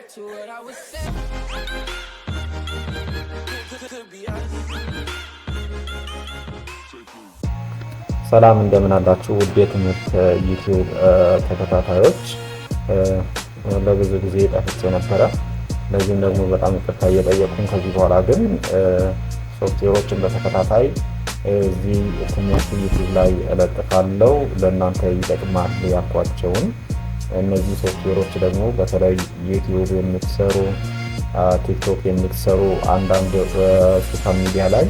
Back to what I was saying. Could be us. ሰላም፣ እንደምን አላችሁ? ውድ የትምህርት ዩቲዩብ ተከታታዮች፣ ለብዙ ጊዜ ጠፍቼ ነበረ። ለዚህም ደግሞ በጣም ይቅርታ እየጠየቅኩኝ ከዚህ በኋላ ግን ሶፍትዌሮችን በተከታታይ እዚህ ትምህርት ዩቲዩብ ላይ እለጥፋለሁ። ለእናንተ ይጠቅማል ያልኳቸውን እነዚህ ሶፍትዌሮች ደግሞ በተለይ ዩቲዩብ የምትሰሩ፣ ቲክቶክ የምትሰሩ፣ አንዳንድ social media ላይ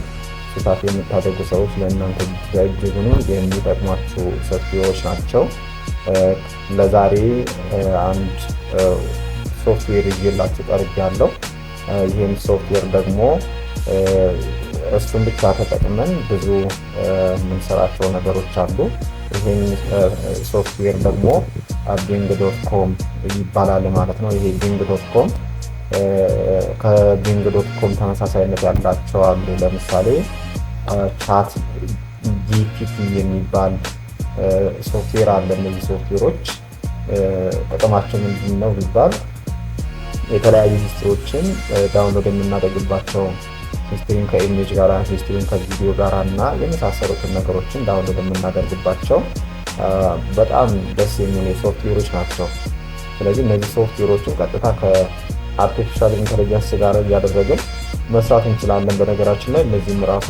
ስታፍ የምታደርጉ ሰዎች ለእናንተ በእጅጉኑ የሚጠቅሟችሁ ሶፍትዌሮች ናቸው። ለዛሬ አንድ ሶፍትዌር ይዤላችሁ ቀርቤያለሁ። ይህም ሶፍትዌር ደግሞ እሱን ብቻ ተጠቅመን ብዙ የምንሰራቸው ነገሮች አሉ። ይህም ሶፍትዌር ደግሞ Bing.com ይባላል ማለት ነው። ይሄ Bing.com ከ Bing.com ተመሳሳይነት ያላቸው አሉ። ለምሳሌ ChatGPT የሚባል ሶፍትዌር አለ። እነዚህ ሶፍትዌሮች ጥቅማቸው ምንድን ነው ቢባል የተለያዩ history ዎችን download የምናደርግባቸው፣ history ን ከ image ጋር፣ history ን ከቪዲዮ ጋር እና የመሳሰሉትን ነገሮችን download የምናደርግባቸው በጣም ደስ የሚሉ ሶፍትዌሮች ናቸው። ስለዚህ እነዚህ ሶፍትዌሮችን ቀጥታ ከ artificial intelligence ጋር እያደረግን መስራት እንችላለን። በነገራችን ላይ እነዚህም ራሱ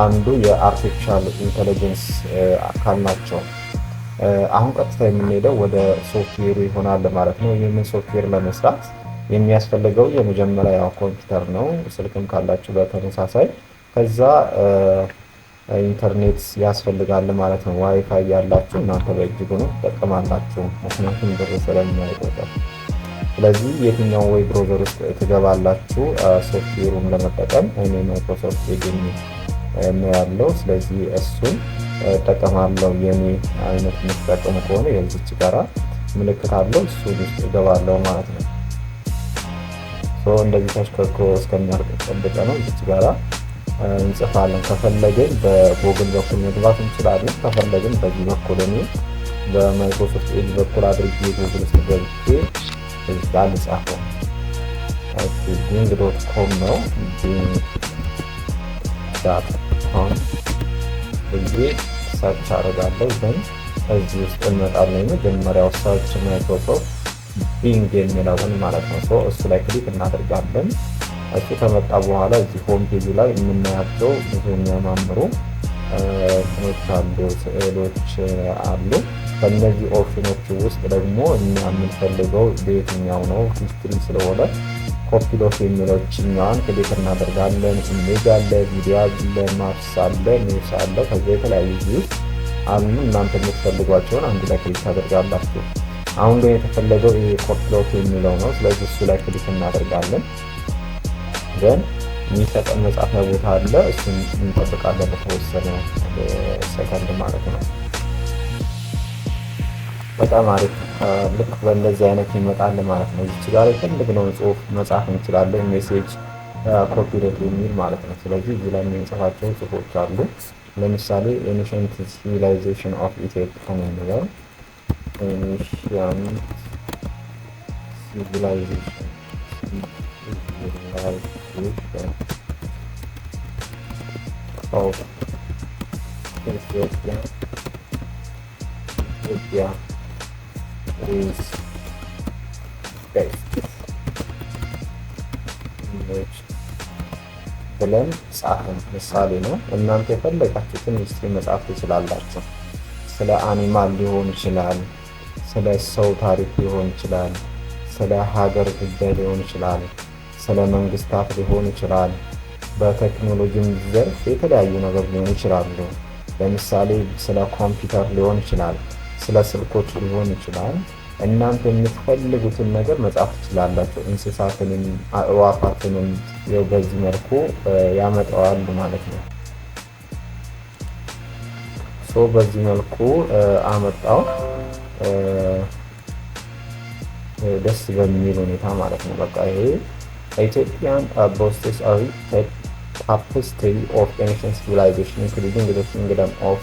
አንዱ የ artificial intelligence አካል ናቸው። አሁን ቀጥታ የምንሄደው ወደ ሶፍትዌሩ ይሆናል ማለት ነው። ይህንን ሶፍትዌር ለመስራት የሚያስፈልገው የመጀመሪያ ያው ኮምፒውተር ነው። ስልክም ካላችሁ በተመሳሳይ፣ ከዛ ኢንተርኔት ያስፈልጋል ማለት ነው። ዋይፋይ ያላችሁ እናንተ በእጅጉ ነው ትጠቀማላችሁ፣ ምክንያቱም ብር ስለማይቆጠር። ስለዚህ የትኛው web browser ውስጥ ትገባላችሁ ሶፍትዌሩን ለመጠቀም? እኔ Microsoft Edge ነው ያለው። ስለዚህ እሱን እጠቀማለሁ። የኔ አይነት የምትጠቀሙ ከሆነ የዚች ጋራ ምልክት አለው፣ እሱን ውስጥ እገባለሁ ማለት ነው። እንደዚህ ተሽከርክሮ እስከሚያልቅ ጠብቀ ነው እዚች ጋራ እንጽፋለን። ከፈለግን በጎግል በኩል መግባት እንችላለን። ከፈለግን በዚህ በኩል፣ እኔ በ Microsoft Edge በኩል አድርጌ ጉግል ውስጥ ገብቼ እዚህ ጋር ልጻፈው። Bing.com ነው። Bing.com ብዬ search አደርጋለሁ። ግን እዚህ ውስጥ እንመጣለን። የመጀመሪያው search Microsoft Bing የሚለውን ማለት ነው። እሱ ላይ click እናደርጋለን። እሱ ከመጣ በኋላ እዚህ home page ላይ የምናያቸው ብዙ የሚያማምሩ እንትኖች አሉ፣ ስዕሎች አሉ። ከእነዚህ ኦፕሽኖች ውስጥ ደግሞ እኛ የምንፈልገው በየትኛው ነው? History ስለሆነ Copilot የሚለው ችኛዋን click እናደርጋለን። Image አለ፣ ቪዲዮ አለ፣ maps አለ፣ news አለ። ከዚያ የተለያዩ views አሉ። እናንተ የምትፈልጓቸውን አንዱ ላይ click ታደርጋላችሁ። አሁን ግን የተፈለገው ይሄ Copilot የሚለው ነው። ስለዚህ እሱ ላይ click እናደርጋለን። Then የሚሰጠን መጻፊያ ቦታ አለ። እሱን እንጠብቃለን ለተወሰነ ሰከንድ ማለት ነው። በጣም አሪፍ። ልክ በእንደዚህ አይነት ይመጣል ማለት ነው። እዚች ጋር የፈለግነውን ጽሁፍ መጻፍ እንችላለን። Message Copilot የሚል ማለት ነው። ስለዚህ እዚህ ላይ የምንጽፋቸው ጽሁፎች አሉ። ለምሳሌ ancient civilization of Ethiopia ነው የሚለው፣ ancient civilization of Ethiopia is best image ብለን ጻፍን። ምሳሌ ነው። እናንተ የፈለጋችሁትን history መጻፍ ትችላላችሁ። ስለ animal ሊሆን ይችላል፣ ስለ ሰው ታሪክ ሊሆን ይችላል፣ ስለ ሀገር ጉዳይ ሊሆን ይችላል፣ ስለ መንግስታት ሊሆን ይችላል። በቴክኖሎጂም ዘርፍ የተለያዩ ነገር ሊሆን ይችላሉ። ለምሳሌ ስለ ኮምፒውተር ሊሆን ይችላል፣ ስለ ስልኮች ሊሆን ይችላል። እናንተ የምትፈልጉትን ነገር መጻፍ ትችላላችሁ። እንስሳትንም አእዋፋትንም ይኸው በዚህ መልኩ ያመጣዋል ማለት ነው። So በዚህ መልኩ አመጣው ደስ በሚል ሁኔታ ማለት ነው። በቃ ይሄ Ethiopian boasts a rich tapestry of ancient civilization, including the kingdom of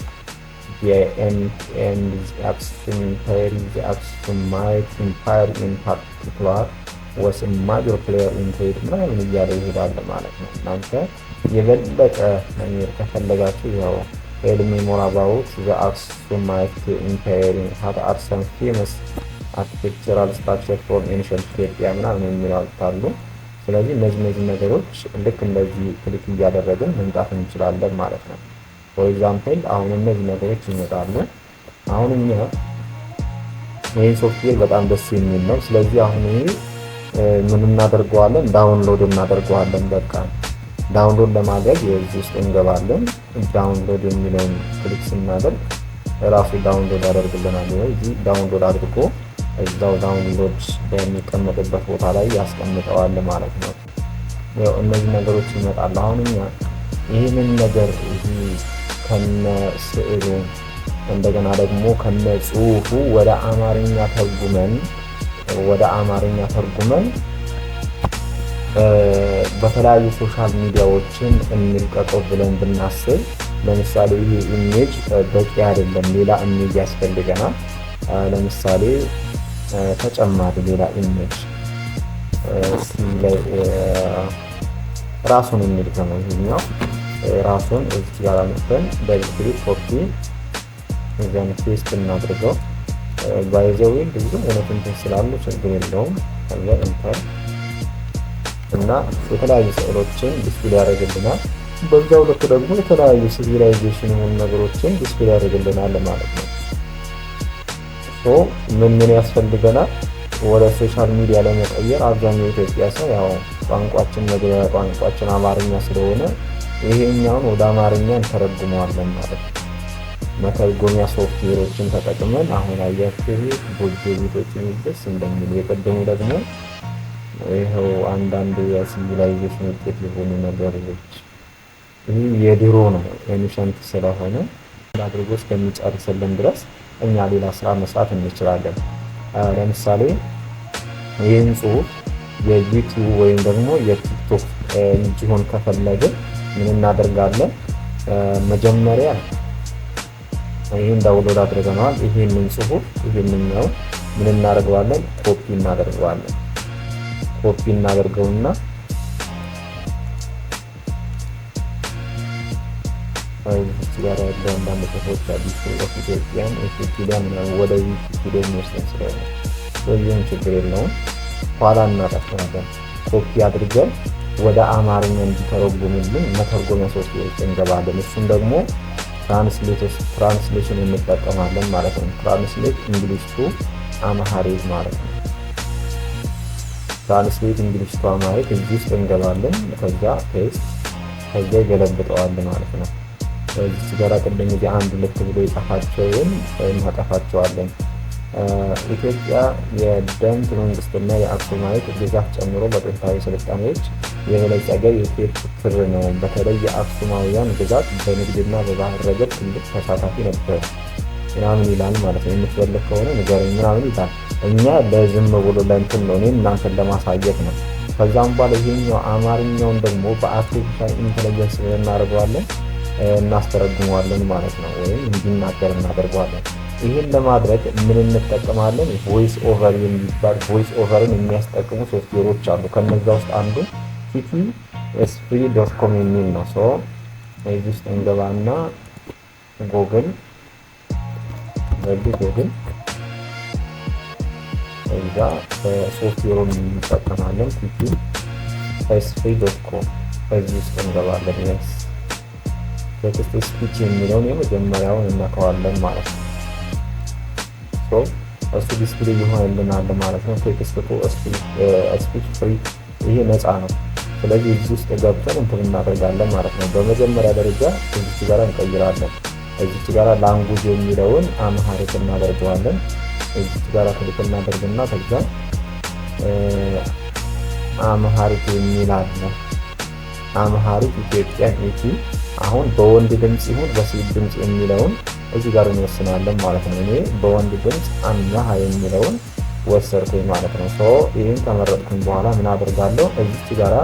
the and the Aksum Empire, the Aksumite Empire in particular. Was major player in trade ምናምን እያለ ይሄዳል ማለት ነው። እናንተ የበለጠ መሄድ ከፈለጋችሁ ያው tell me more about the Aksumite Empire, what are some famous architectural structure from ancient Ethiopia ምናምን የሚሉ አሉ። ስለዚህ እነዚህ ነገሮች ልክ እንደዚህ click እያደረግን መምጣት እንችላለን ማለት ነው። For example አሁን እነዚህ ነገሮች ይመጣሉ። አሁን እኛ ይህን ሶፍትዌር በጣም ደስ የሚል ነው። ስለዚህ አሁን ይሄ ምን እናደርገዋለን? Download እናደርገዋለን። በቃ download ለማድረግ የዚህ ውስጥ እንገባለን። Download የሚለውን click ስናደርግ ራሱ download ያደርግልናል። እዚህ download አድርጎ እዛው download በሚቀመጥበት ቦታ ላይ ያስቀምጠዋል ማለት ነው። ያው እነዚህ ነገሮች ይመጣሉ። አሁን እኛ ይህንን ነገር ይሄ ከነ ስዕሉ እንደገና ደግሞ ከነ ጽሁፉ ወደ አማርኛ ተርጉመን በተለያዩ social media ዎችን እንልቀቀው ብለን ብናስብ፣ ለምሳሌ ይሄ image በቂ አይደለም፣ ሌላ image ያስፈልገናል። ለምሳሌ ተጨማሪ ሌላ image ላይ ራሱን እንድገመው። ይሄኛው ራሱን እዚህ ጋር አምጥተን double click፣ copy፣ እዚያን paste እናድርገው። By the way ብዙ አይነት እንትን ስላሉ ችግር የለውም። ከዛ enter እና የተለያዩ ስዕሎችን display ያደርግልናል። በዛው ልክ ደግሞ የተለያዩ civilization የሆኑ ነገሮችን display ያደርግልናል ማለት ነው። So ምን ምን ያስፈልገናል? ወደ social media ለመቀየር አብዛኛው የኢትዮጵያ ሰው ያው ቋንቋችን መግቢያ ቋንቋችን አማርኛ ስለሆነ ይሄኛውን ወደ አማርኛ እንተረጉመዋለን ማለት ነው። መተርጎሚያ ሶፍትዌሮችን ተጠቅመን አሁን አያችሁ ጎጆ ቤቶች ደስ እንደሚሉ፣ የቀደሙ ደግሞ ይኸው አንዳንድ የ civilization ውጤት የሆኑ ነገሮች። ይህ የድሮ ነው፣ ancient ስለሆነ አድርጎ እስከሚጨርስልን ድረስ እኛ ሌላ ስራ መስራት እንችላለን። ለምሳሌ ይህን ጽሁፍ የ YouTube ወይም ደግሞ የ TikTok እንዲሆን ከፈለግን ምን እናደርጋለን? መጀመሪያ ይህን download አድርገነዋል። ይህንን ጽሁፍ ይህንን ነው ምን እናደርገዋለን? ኮፒ እናደርገዋለን። ኮፒ እናደርገውና እዚህ ጋር ያለው አንዳንድ ጽሁፎች አዲስ of ኢትዮጵያን ኢትዮጵያ ምናምን ወደ ዊኪፒዲያ የሚወስደን ስለሆነ ወይም ችግር የለውም። ኋላ እናጠፋዋለን። ኮፒ አድርገን ወደ አማርኛ እንዲተረጉምልን መተርጎሚያ ሶፍትዌር ውስጥ እንገባለን። እሱም ደግሞ translation እንጠቀማለን ማለት ነው። Translate English to Amharic ማለት ነው። Translate English to Amharic እዚህ ውስጥ እንገባለን። ከዛ paste፣ ከዛ ይገለብጠዋል ማለት ነው። እዚች ጋር ቅድም ጊዜ አንድ ሁለት ብሎ የጻፋቸውን እናጠፋቸዋለን። ኢትዮጵያ የደምት መንግስትና የአክሱማይት ግዛት ጨምሮ በጥንታዊ ስልጣኔዎች የበለጸገ የቴፕ ክር ነው። በተለይ የአክሱማውያን ግዛት በንግድና በባህር ረገድ ትልቅ ተሳታፊ ነበር ምናምን ይላል ማለት ነው። የምትፈልግ ከሆነ ንገረኝ ምናምን ይላል። እኛ ለዝም ብሎ ለእንትን ነው፣ እኔም እናንተን ለማሳየት ነው። ከዛም በኋላ ይሄኛው አማርኛውን ደግሞ በ artificial intelligence እናደርገዋለን፣ እናስተረጉመዋለን ማለት ነው፣ ወይም እንዲናገር እናደርገዋለን። ይህን ለማድረግ ምን እንጠቀማለን? Voice over የሚባል voice over ን የሚያስጠቅሙ ሶፍትዌሮች አሉ። ከነዛ ውስጥ አንዱ ttSfree.com የሚል ነው። So እዚህ ውስጥ እንገባና ጎግል በዚህ ጎግል እዛ ሶፍትዌሩን እንጠቀማለን። ttSfree.com በዚህ ውስጥ እንገባለን። Yes፣ text speech የሚለውን የመጀመሪያውን እነካዋለን ማለት ነው። እሱ display ይሆንልናል ማለት ነው። Text to speech free፣ ይሄ ነፃ ነው። ስለዚህ እዚህ ውስጥ ገብተን እንትን እናደርጋለን ማለት ነው። በመጀመሪያ ደረጃ እዚች ጋር እንቀይራለን። እዚች ጋር language የሚለውን Amharic እናደርገዋለን። እዚች ጋር click እናደርግና ከዛ Amharic የሚል አለ። Amharic Ethiopian ET። አሁን በወንድ ድምፅ ይሁን በሴት ድምፅ የሚለውን እዚህ ጋር እንወስናለን ማለት ነው። እኔ በወንድ ድምፅ አምሃ የሚለውን ወሰድኩኝ ማለት ነው። So ይህን ከመረጥኩኝ በኋላ ምን አደርጋለሁ? እዚች ጋራ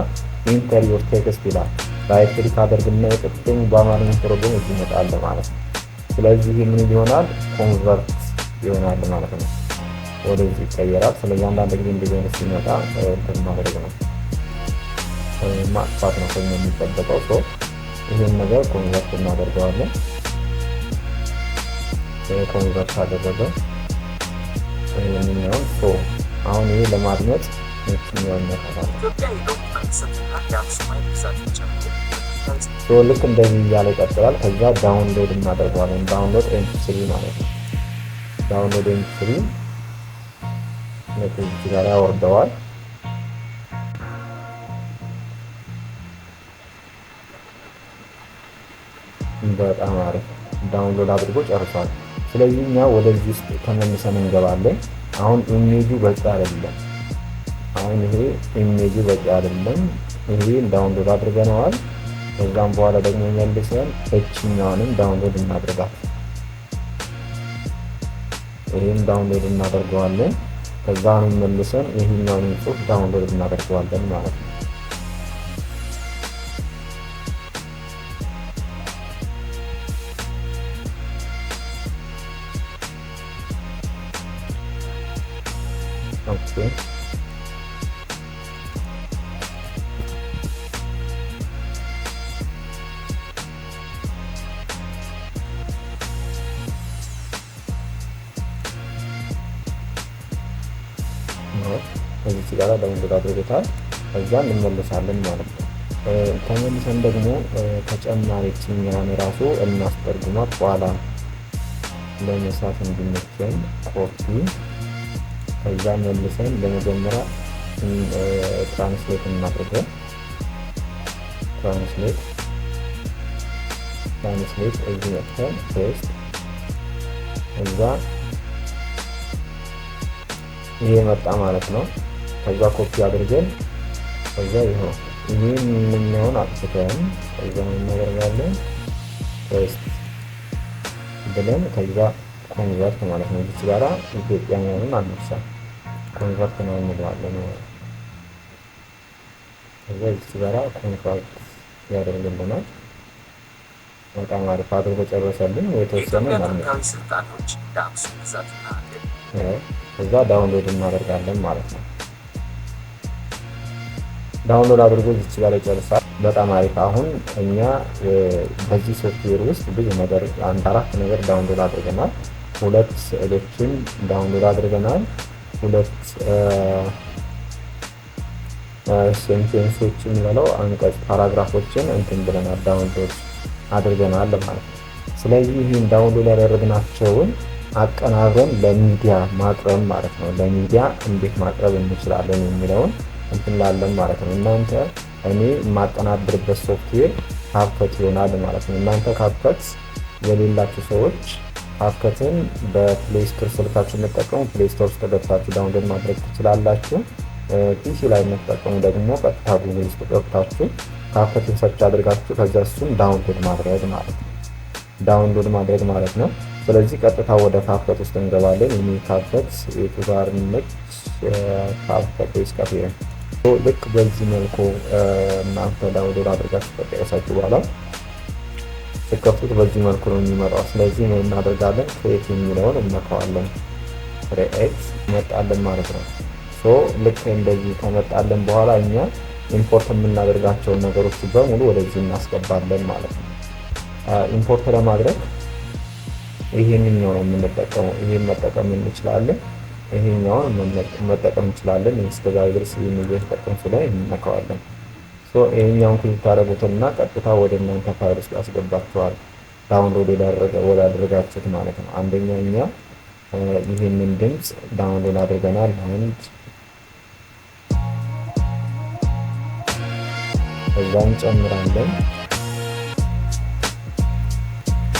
enter your text ይላል። Right click አደርግና የቅድሙ በአማርኛ ተረጎም እዚህ ይመጣል ማለት ነው። ስለዚህ ምን ይሆናል? Convert ይሆናል ማለት ነው። ወደዚህ ይቀየራል። ስለዚህ አንዳንድ ጊዜ እንደዚህ አይነት ሲመጣ እንትን ማድረግ ነው፣ ማጥፋት ነው ከኛ የሚጠበቀው። So ይህን ነገር convert እናደርገዋለን። ይሄ convert አደረገ ይህንኛውን። So አሁን ይሄ ለማድመጥ ይችኛውን ነካታለን። ኢትዮጵያ የዶክመንትና የአክሱማይት ግዛትን ጨምሮ በጥንታዊ So ልክ እንደዚህ እያለ ይቀጥላል። ከዛ download እናደርገዋለን። Download MP3 ማለት ነው። Download MP3 እዚህ ጋር ያወርደዋል። በጣም አሪፍ download አድርጎ ጨርሷል። ስለዚህ እኛ ወደዚህ ውስጥ ተመልሰን እንገባለን። አሁን ኢሜጁ በቂ አይደለም። አሁን ይሄ ኢሜጁ በቂ አይደለም። ይሄ download አድርገነዋል። ከዛም በኋላ ደግሞ መልሰን እችኛዋንም download እናድርጋት። ይህም download እናደርገዋለን። ከዛም መልሰን ይሄኛውንም ጽሁፍ download እናደርገዋለን ማለት ነው። Okay, እዚህ ጋር download አድርጎታል። ከዛ እንመለሳለን ማለት ነው። ተመልሰን ደግሞ ተጨማሪ ችኛዋን ራሱ እናስጠርጉማት በኋላ ለመስራት እንዲመቸን ኮፒ፣ ከዛ መልሰን ለመጀመሪያ translate እናድርገው። Translate እዚህ መጥተን paste፣ እዛ ይሄ መጣ ማለት ነው። ከዛ ኮፒ አድርገን ከዛ ይኸው ይሄንኛውን አጥፍተን ከዛ ምን እናደርጋለን? Paste ብለን ከዛ convert ማለት ነው። እዚህ ጋራ ኢትዮጵያ መሆኑን አንርሳ። Convert ነው እንለዋለን ማለት ነው። ከዛ እዚህ ጋራ convert ያደርግልናል። በጣም አሪፍ አድርጎ ጨረሰልን። የተወሰነ የኢትዮጵያ ማለት ነው። ጥንታዊ ስልጣኔዎች እንደ አክሱም ግዛትና ከዛ download እናደርጋለን ማለት ነው። Download አድርጎ እዚች ጋር ይጨርሳል። በጣም አሪፍ። አሁን እኛ በዚህ ሶፍትዌር ውስጥ ብዙ ነገር፣ አንድ አራት ነገር download አድርገናል። ሁለት ስዕሎችን download አድርገናል። ሁለት sentence ኦችን በለው አንቀጽ paragraph ኦችን እንትን ብለናል፣ download አድርገናል ማለት ነው። ስለዚህ ይህን download ያደረግናቸውን አቀናብረን ለሚዲያ ማቅረብ ማለት ነው። ለሚዲያ እንዴት ማቅረብ እንችላለን የሚለውን እንትን ላለን ማለት ነው። እናንተ እኔ የማቀናብርበት ሶፍትዌር CapCut ይሆናል ማለት ነው። እናንተ CapCut የሌላችሁ ሰዎች CapCut ን በ Play Store ስልካችሁ የምትጠቀሙ Play Store ውስጥ ገብታችሁ download ማድረግ ትችላላችሁ። PC ላይ የምትጠቀሙ ደግሞ ቀጥታ ጉግል ውስጥ ገብታችሁ CapCut ን search አድርጋችሁ ከዛ እሱን download ማድረግ ማለት ነው። Download ማድረግ ማለት ነው። ስለዚህ ቀጥታ ወደ CapCut ውስጥ እንገባለን። የኔ CapCut የቱ ጋር ነች? CapCut ወይስ ካፌ? ልክ በዚህ መልኩ እናንተ download አድርጋችሁ ከጨረሳችሁ በኋላ ስትከፍቱት በዚህ መልኩ ነው የሚመጣው። ስለዚህ ምን እናደርጋለን? Create የሚለውን እነካዋለን። Create መጣልን ማለት ነው። So ልክ እንደዚህ ከመጣልን በኋላ እኛ import የምናደርጋቸውን ነገሮች በሙሉ ወደዚህ እናስገባለን ማለት ነው። Import ለማድረግ ይሄንኛው ነው የምንጠቀመው። ይሄን መጠቀም እንችላለን። ይሄኛውን መጠቀም እንችላለን። እስከዛሬ ድረስ ይሄን እየተጠቀም ስለሆነ እንነካዋለን። So ይሄኛውን click ታደርጉትና ቀጥታ ወደ እናንተ ፋይል ውስጥ ያስገባችኋል። Download ወዳደረጋችሁት ማለት ነው። አንደኛ እኛ ይህንን ድምፅ download አድርገናል። አንድ ከዛ እንጨምራለን።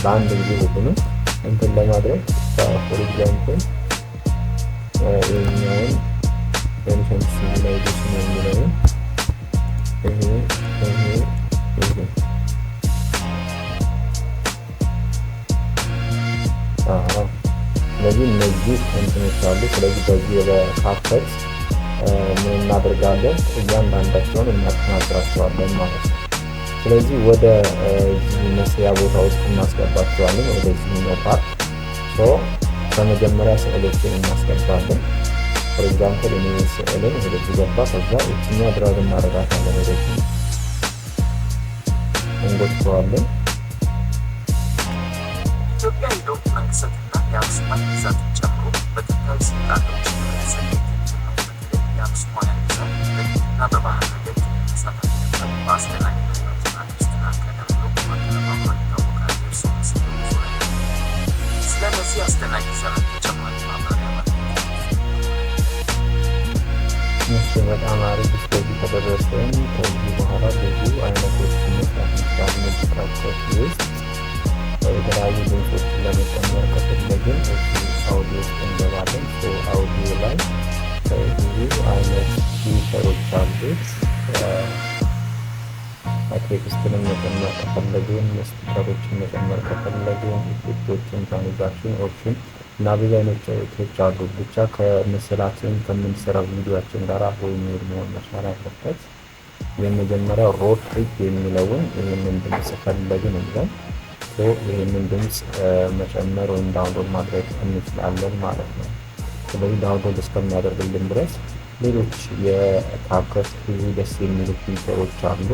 በአንድ ጊዜ ሁሉንም እንትን ለማድረግ for example ይሄኛውን ancient civilization የሚለውን ይሄ ይሄ ይሄ፣ አዎ። ስለዚህ እነዚህ እንትኖች አሉ። ስለዚህ በዚህ በ CapCut ምን እናደርጋለን? እያንዳንዳቸውን እናቀናብራቸዋለን ማለት ነው። ስለዚህ ወደ እዚህ መስሪያ ቦታ ውስጥ እናስገባቸዋለን። ወደዚህኛው part። So በመጀመሪያ ስዕሎችን እናስገባለን። For example እኔ ስዕልን ወደዚህ ገባ። ከዛ እችኛ drag እናደርጋታለን፣ ወደዚህ እንጎትተዋለን። ኢትዮጵያ የለውጥ መንግስትና የአክሱማይት ግዛትን ጨምሮ በጥንታዊ ስልጣኔዎች የበለጸገ የቴክኖ በተለይ የአክሱማውያን ግዛት በንግድና በባህል ረገድ ትልቅ ተሳታፊ ነበር። በአስደናቂ መሪዎችና ክርስትና ቀደም ብሎ በማቀነባበሯ ይታወቃል። የእርስዎ ምስል በጉዞ ላይ ነው። ስለ እነዚህ አስደናቂ ዘመን ተጨማሪ ማብራሪያ ማግኘት እሺ፣ በጣም አሪፍ። እስከዚህ ከደረስን ከዚህ በኋላ ብዙ አይነቶችን መስራት እንችላለን። እዚህ CapCut ውስጥ የተለያዩ ድምፆችን ለመጨመር ከፈለግን እዚህ አውዲዮ ውስጥ እንገባለን። አውዲዮ ላይ ብዙ አይነት feature ኦች አሉት። Text ንም መጨመር ከፈለግን፣ sticker ኦችን መጨመር ከፈለግን፣ effect ኦችን፣ transition option እና ብዙ አይነቶች አሉ። ብቻ ከምስላችን ከምንሰራው ቪዲዮችን ጋር አብሮ የሚሄድ መሆን መቻል አለበት። የመጀመሪያው road trip የሚለውን ይህንን ድምፅ ፈለግን እንበል። ይህንን ድምፅ መጨመር ወይም download ማድረግ እንችላለን ማለት ነው። ስለዚህ download እስከሚያደርግልን ድረስ ሌሎች የ CapCut ብዙ ደስ የሚሉ feature ኦች አሉ።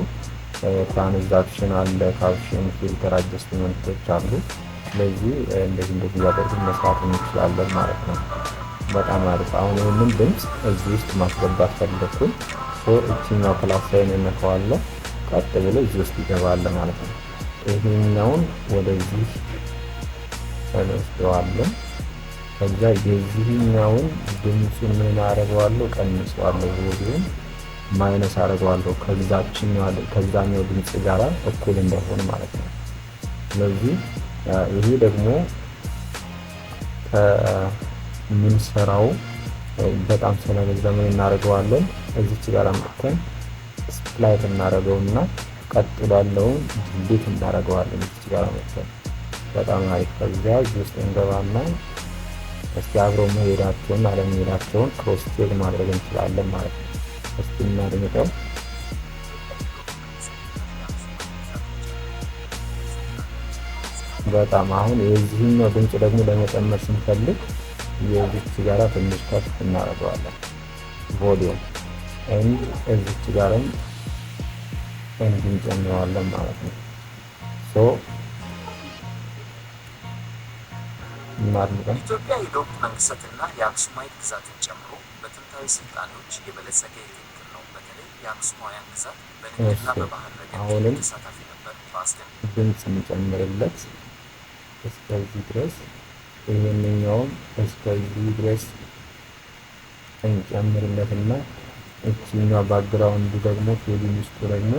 Transition አለ፣ caption፣ filter adjustment ኦች አሉ። ስለዚህ እንደዚህ እንደዚህ እያደረግን መስራት እንችላለን ማለት ነው። በጣም አሪፍ። አሁን ይህንን ድምፅ እዚህ ውስጥ ማስገባት ፈለግኩኝ። እችኛው plus sign እነካዋለሁ። ቀጥ ብሎ እዚህ ውስጥ ይገባል ማለት ነው። ይሄኛውን ወደዚህ እንወስደዋለን። ከዛ የዚህኛውን ድምፁን ምን አደርገዋለሁ? ቀንሰዋለሁ። Volume minus አደርገዋለሁ ከዛኛው ድምፅ ጋር እኩል እንዳይሆን ማለት ነው። ስለዚህ ይሄ ደግሞ ከምንሰራው በጣም ስለበዛ ምን እናደርገዋለን? እዚች ጋር አምጥተን split እናደርገውና ቀጥሎ ያለውን delete እናደርገዋለን። እዚች ጋር አምጥተን በጣም አሪፍ። ከዚያ እዚህ ውስጥ እንገባና እስቲ አብረው መሄዳቸውን አለመሄዳቸውን cross check ማድረግ እንችላለን ማለት ነው። እስቲ እናድምጠው። በጣም አሁን የዚህኛው ድምፅ ደግሞ ለመጨመር ስንፈልግ የዚች ጋራ ትንሽ ከፍ እናደርገዋለን volume and እዚች ጋርም and እንጨምረዋለን ማለት ነው። So እናድምጠው። ኢትዮጵያ የለውጥ መንግስትና የአክሱማይት ግዛትን ጨምሮ በጥንታዊ ስልጣኔዎች የበለጸገ የቴክኖ ነው። በተለይ የአክሱማውያን ግዛት በንግድና በባህል ረገድ አሁንም ተሳታፊ ነበር። በአስደናቂ ድምፅ እንጨምርለት እስከዚህ ድረስ፣ ይሄንኛውም እስከዚህ ድረስ እንጨምርለትና እችኛዋ background ኡ ደግሞ fade ውስጡ ደግሞ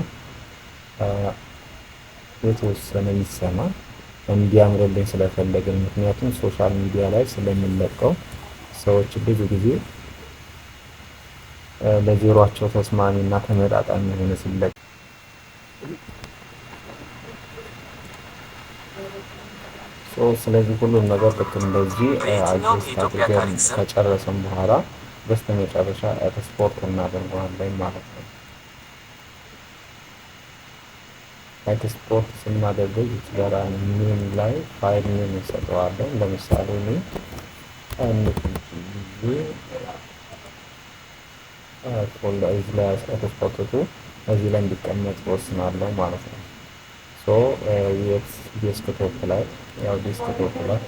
የተወሰነ ይሰማ እንዲያምርልኝ ስለፈለግን፣ ምክንያቱም social media ላይ ስለምንለቀው ሰዎች ብዙ ጊዜ ለጆሯቸው ተስማሚ እና ተመጣጣኝ የሆነ ሲለቅ። ስለዚህ ሁሉም ነገር ልክ እንደዚህ በየትኛውም adjust የኢትዮጵያ አድርገን ታሪክ ዘርፍ ከጨረስን በኋላ በስተመጨረሻ ኤክስፖርት እናደርገዋለን ማለት ነው። ኤክስፖርት ስናደርገው እዚህ ጋር name ላይ file name እንሰጠዋለን። ለምሳሌ እኔ ጊዜ folder እዚህ ላይ ኤክስፖርቱ እዚህ ላይ እንዲቀመጥ ወስናለሁ ማለት ነው። So የት? Desktop ላይ፣ ያው desktop ላይ።